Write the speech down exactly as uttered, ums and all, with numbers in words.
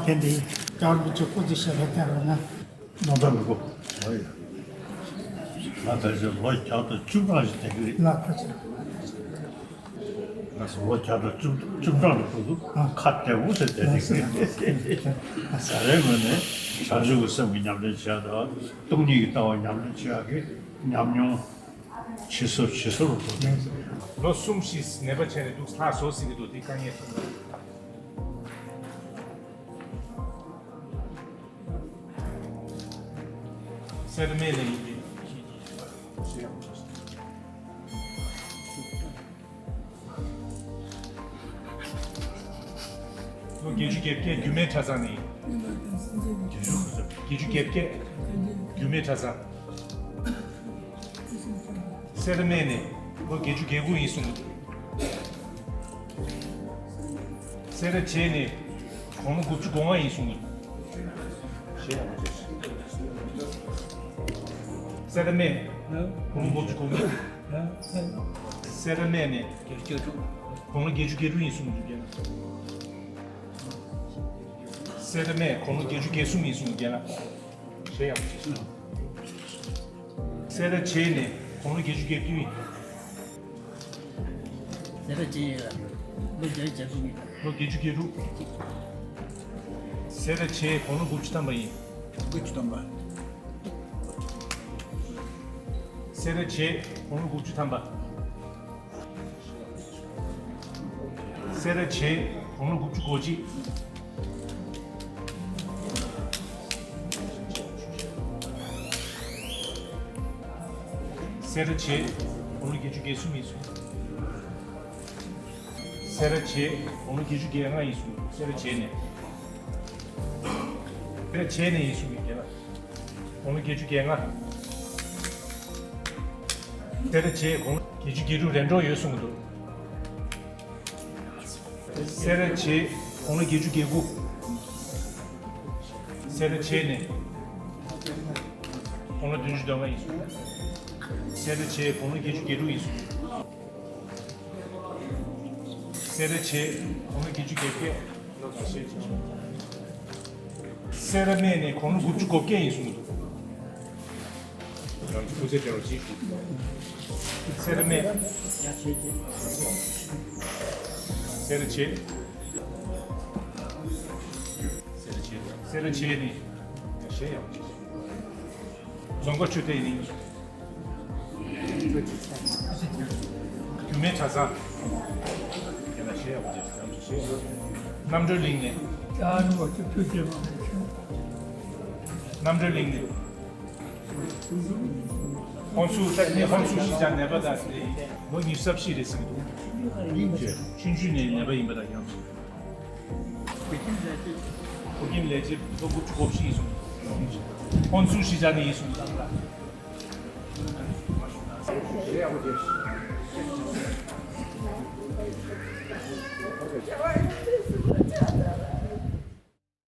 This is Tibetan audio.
ཕན་པའི་སྐྱབས་མགོན་ཆེན་པོ་སྐུ་ཚེ་ཞབས་པད་བརྟན་རོགས་གནང་། རྣམ་ཐར་མི་གོ། ང་ད་ཆ་ལོ་བརྒྱ་དང་བཅུ་གྲངས་ཤིག་བསྡད་ཀྱི་རེད། ལགས་ཁ་ཆེ། ང་ཚོ་ལོ་བརྒྱ་དང་བཅུ་བཅུ་གྲངས་ལ་བུ་ཚོ་ཨ་ཁ་བདེ་པོ་ཟེར་བསྡད་ཀྱི་རེད། ད་རེས་ངོས་ནས་བྱང་ཆུབ་ཀྱི་སེམས་ཀྱི་ཉམས་ལེན་བྱས་དང་སྟོང་ཉིད་ཀྱི་ལྟ་བ་ཉམས་ལེན་བྱེད་ཡག་གི་ཉམས་མྱོང་ཇེ་སོ་ཇེ་སོ་རུ་འགྲོ་གི་རེད། ལོ་གསུམ་ཞིག་ནད་པ་བྱས་ནས་འདུག་ལྷག་བཟོ་ཟིན་གྱི་འདུག་དེ་དཀའ་ངལ་ཐུག་ན། སེར་སྨད་ནས་ཡིན་པའི། ལོ་བརྒྱད་ཅུ་གྱ་བརྒྱད་རྒྱུད་སྨད་གྲྭ་ཚང་ནས་ཡིན། བརྒྱད་ཅུ་གྱ་བརྒྱད་རྒྱུད་སྨད་གྲྭ་ཚང་། སེར་སྨད་ནས་ལོ་བརྒྱད་ཅུ་གྱ་དགུ་ཡིན་གསུངས་འདུག་སེར་བྱེས་ནས་དགུང་ལོ་དགུ་བཅུ་གོ་ལྔ་ཡིན་གསུངས་འདུག་སེར་སྨད་དགུང་ལོ་དགུ་བཅུ་གོ་ལྔ། སེར་སྨད་ནས་དགུང་ལོ་བརྒྱད་ཅུ་གྱ་དྲུག་ཡིན་གསུངས་འདུག་སེར་སྨད་དགུང་ལོ་བརྒྱད་ཅུ་གྱ་གསུམ་ཡིན་གསུངས་འདུག་ཞེས་ཡང་སེར་བྱེས་ནས་དགུང་ལོ་བརྒྱད་ཅུ་གྱ་བདུན། སེར་བྱེས་ལོ་བརྒྱད་ཅུ་གྱ་དྲུག་ཡིན། ལོ་བརྒྱད་ཅུ་གྱ་དྲུག་སེར་བྱེས་དགུང་ལོ་དགུ་བཅུ་ཐམ་པ་ཡིན། དགུ་བཅུ་ཐམ་པ། སེར་བྱེས་དགུང་ལོ་དགུ་བཅུ་ཐམ་པ། སེར་བྱེས་དགུང་ལོ་དགུ་བཅུ་གོ་གཅིག་སེར་བྱེས་དགུང་ལོ་བརྒྱད་ཅུ་གྱ་གསུམ་ཡིན་གསུངས། སེར་བྱེས་དགུང་ལོ་བརྒྱད་ཅུ་གྱ་ལྔ་ཡིན་གསུངས། སེར་བྱེས་ནས་སེར་བྱེས་ནས་ཡིན་གསུངས་ཡིན་གྱི་ལ། དགུང་ལོ་བརྒྱད་ཅུ་གྱ་ལྔ། སེར་བྱེས་དགུང་ལོ་བརྒྱད་ཅུ་གྱ་དྲུག་རེ་འགྲོ་ཡོད་གསུངས་འདུག་སེར་བྱེས་དགུང་ལོ་བརྒྱད་ཅུ་གྱ་དགུ། སེར་བྱེས་ནས་དགུང་ལོ་བདུན་ཅུ་དོན་ལྔ་ཡིན་གསུངས། སེར་བྱེས་དགུང་ལོ་བརྒྱད་ཅུ་གྱ་དྲུག་ཡིན་གསུངས། སེར་བྱེས་དགུང་ལོ་བརྒྱད་ཅུ་གྱ་བརྒྱད། སེར་སྨད་ནས་དགུང་ལོ་དགུ་བཅུ་གོ་བརྒྱད་ཡིན་གསུངས་འདུག་སེར་སྨད། སེར་བྱེས། སེར་བྱེས་ནས་གཞས་ཡག་པོ་བྱས། རྫོང་དཀར་ཆོས་སྡེ་ཡིན། རྒྱུད་སྨད་གྲྭ་ཚང་། རྣམ་གྲོལ་གླིང་ནས། རྣམ་གྲོལ་གླིང་ནས། ཧོན་སུར་ད་ནི་ཧོན་སུར་གཞིས་ཆགས་ནད་པ་དང་དེ་ལོ་ཉི་ཤུ་རྩ་བཞི་རེད་ཟེར་གྱི་འདུག་ཆུང་ཆུང་ནས་ནད་པ་ཡིན་པ་དང་ཡང་། ཕོ་རྒན་ལས་བྱེད་ལོ་དགུ་བཅུ་གོ་བཞི་ཡིན་གསུངས། ཧོན་སུར་གཞིས་ཆགས་ནས་ཡིན་གསུངས།